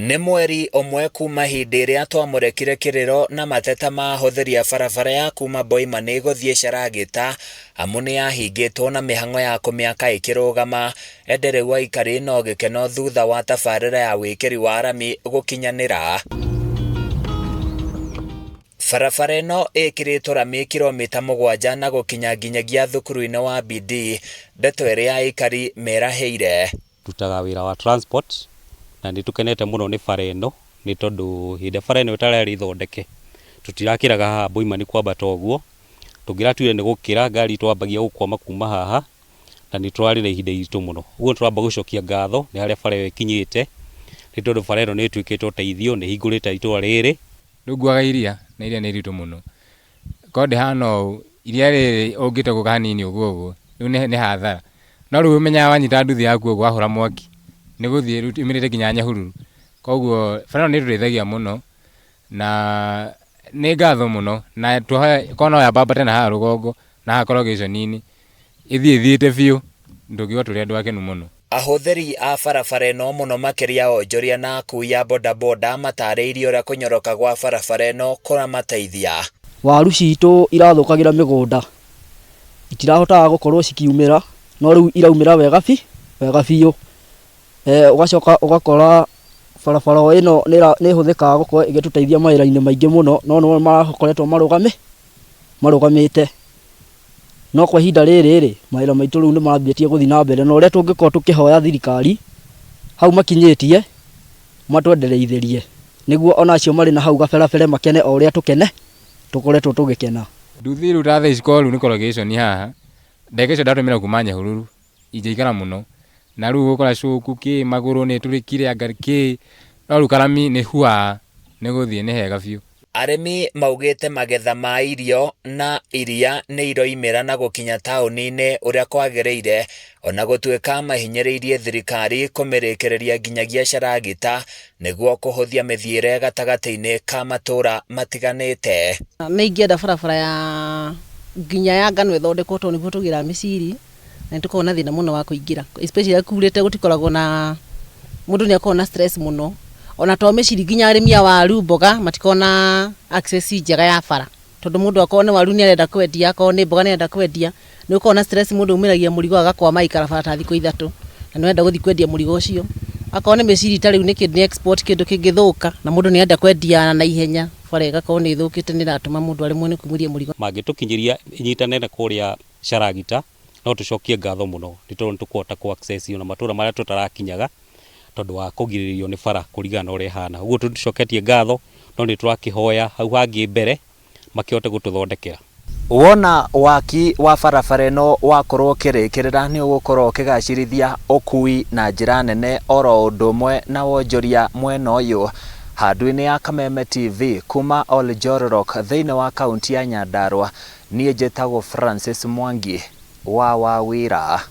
Nĩ mweri ũmwe kuma hĩndĩ ĩrĩa twamũrekire kĩrĩro na mateta ma ahũthĩri a barabara ya kuma Boimani gũthiĩ Sharagita amu nĩ yahingĩtwo na mĩhang'o ya kũmĩaka ĩkĩrũgama, ĩndĩ rĩu aikari no gĩkeno thutha wa tabarĩra ya wĩkĩri wa rami gũkinyanĩra. Barabara ĩno ĩkĩrĩtwo rami kiromita 7 na gũkinya nginyagia thukuru-inĩ wa Bidii, ndeto ĩrĩa aikari merahĩire. Ndutaga wĩra wa transport na nĩ tũkenete mũno nĩ bara ĩno nĩ tondũ hĩndĩ ĩrĩa bara ĩno ĩtararĩ thondeke tũtirakĩraga haha Boimani kwambata ũguo, tũngĩratuire nĩ gũkĩra ngari twambagia gũkwama kuma haha na nĩ tũrarĩ na ihinda iritũ mũno. Ũguo nĩ tũramba gũcokia ngatho nĩ harĩa bara ĩyo ĩkinyĩte nĩ tondũ bara ĩno nĩ ĩtuĩkĩte ũteithio, nĩ ĩhingũrĩte itũra rĩrĩ. Rĩu nguaga iria na iria nĩ iritũ mũno. Korwo ndĩhana ũũ, iria rĩrĩ ũngĩte gũka hanini ũguo ũguo, rĩu nĩ hathara. No rĩu ũmenyaga wanyita nduthi yaku ũguo wahũra mwaki, nĩ gũthiĩ rĩu yumĩrĩte nginya Nyahururu. Koguo bara ĩno nĩ ĩtũteithagia mũno na nĩ ngatho mũno na twahoya korwo no yambambate na haha rũgongo na haha corrugation-inĩ, ĩthiĩ ĩthiĩte biũ, tũngiuga tũrĩ andũ akenu mũno. Ahũthĩri a barabara ĩno mũno makĩria onjoria na akui a bodaboda matarĩirie ũrĩa kũnyoroka gwa barabara ĩno kũramateithia. Waru citũ irathũkagĩra mĩgũnda, itirahotaga gũkorwo cikiumĩra, no rĩu iraumĩra wega wega biũ. Ũgacoka ũgakora barabara o ĩno nĩ ĩhũthĩkaga gũkorwo ĩgĩtũteithia mawĩra-inĩ maingĩ mũno, no nĩ marakoretwo marũgamĩte. No kwa ihinda rĩrĩ rĩ, mawĩra maitũ rĩu nĩ mambĩtie gũthiĩ na mbere na ũrĩa tũngĩkorwo tũkĩhoya thirikari hau makinyĩtie matwendereithĩrie nĩguo ona acio marĩ na hau gaberabere makene o ũrĩa tũkene tũkoretwo tũgĩkena. Nduthi rĩu ta thaa ici korwo rĩu nĩ corrugation haha, ndagĩka icio ndatũmĩra kuma Nyahururu ingĩikara mũno. Na rĩu ũgũkora cuku kĩ, magũrũ nĩ ĩtũrĩkire anga kĩ, no rĩu karami nĩ hua nĩ gũthiĩ nĩ hega biũ. Arĩmi maugĩte magetha ma irio na iria nĩ iroimĩra na gũkinya taũni-inĩ ũrĩa kwagĩrĩire ona gũtuĩka mahinyĩrĩirie thirikari kũmĩrĩkĩrĩria nginyagia Sharagita nĩguo kũhũthia mĩthiĩre gatagatĩ-inĩ ka matũra matiganĩte. Nĩ ingĩenda barabara ya nginya ya ngano ĩthondekwo tondũ nĩguo tũgĩraga mĩciri na nĩ tũkoragwo na thĩna mũno wa kũingĩra especially rĩrĩa kurĩte gũtikoragwo na mũndũ nĩ akoragwo na stress mũno ona to mĩciri nginya arĩmi a waru mboga matikoragwo na access njega ya bara tondũ mũndũ akorwo nĩ waru nĩ arenda kwendia akorwo nĩ mboga nĩ arenda kwendia nĩ ũkoragwo na stress mũndũ aumĩragia mũrigo agakwama aikara bara ta thikũ 3 na nĩ ũrenda gũthiĩ kwendia mũrigo ũcio. Akorwo nĩ mĩciri ta rĩu nĩ export kĩndũ kĩngĩthũka na mũndũ nĩ arenda kwendia na ihenya bara ĩgakorwo nĩ ĩthũkĩte nĩ ĩratũma mũndũ aremwo nĩ kumĩria mũrigo. Mangĩtũkinyĩria ĩnyitane na kũrĩa Sharagita no tũcokie ngatho mũno nĩ tondũ nĩ tũkũhota kũ access ona matũra marĩa tũtarakinyaga tondũ wa kũgirĩrĩrio nĩ bara kũringana na ũrĩa ĩhana. Ũguo tũticoketie ngatho no nĩ tũrakĩhoya hau hangĩ mbere makĩhote gũtũthondekera. Wona waki wa barabara ĩno wakorwo ũkĩrĩkĩrĩra nĩ ũgũkorwo ũkĩgacĩrithia ũkui na njĩra nene oro ũndũ ũmwe na wonjoria mwena ũyũ. Handũ-inĩ ya Kameme TV kuma Oljororok thĩinĩ wa kaunti ya Nyandarua, niĩ njĩtagwo Francis Mwangi wa Wawira.